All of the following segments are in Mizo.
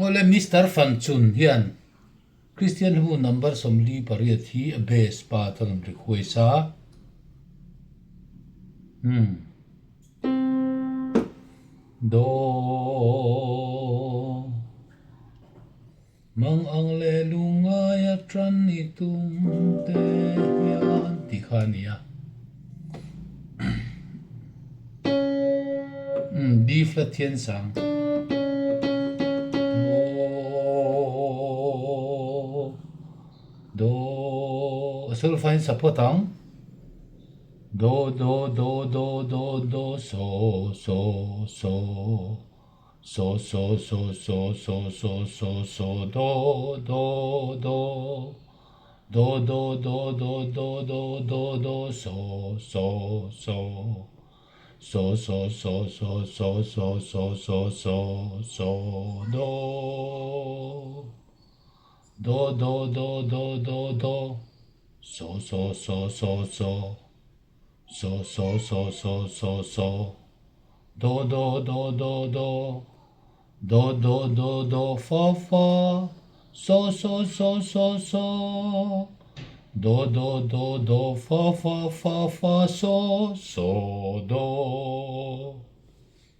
Awle Mister Fanchun hian Kristian hlabu number 48 hi a bass part a rawn request a. Umm. Do. Mang ang leh lungngai a tan i tum te hian tih kha a ni a. B flat hian sang. Do, do, a solfa in support ang. Do, do, do, do, do, do, so, so, so. So so so so so so so so do do do do do do do do do do do so so so so so so so so so so so so so do do do do do do do so so so so so so so so so so so Do do do do do do do do do fa fa so so so so so do do do do fa fa fa fa so so do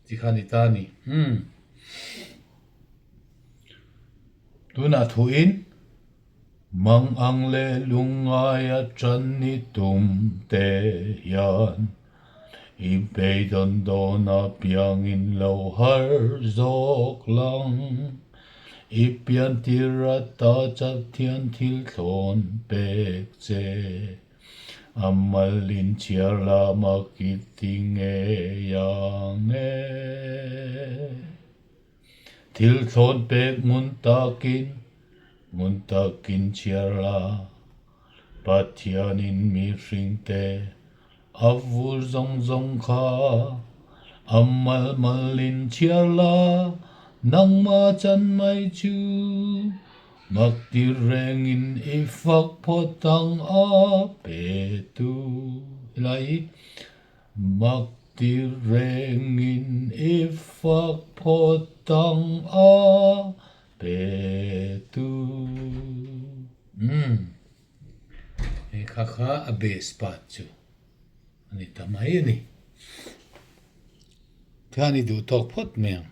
Ti kha ni ta ni. Umm. Tunah thuin mang ang leh lungngai a tan ni tum te hian I beidawn dawn a piangin lo har zawk lang. I pian tir ata Chathian thil thlawn pek che. A mal in chhiar lama ki ti ngei ang e. Thil thlawn pek ngun takin, ngun takin chhiar la. Pathianin mihringte a vur zawng zawng kha a mal malin chhiar la, nangmah chan mai chu mak ti rengin i fak phawt ang a pe tu. Helai hi mak ti rengin i fak phawt ang a pe tu. Umm. Hei kha kha a base part chu a ni ta mai a ni. Tikhan i duh tawk phawt mai ang.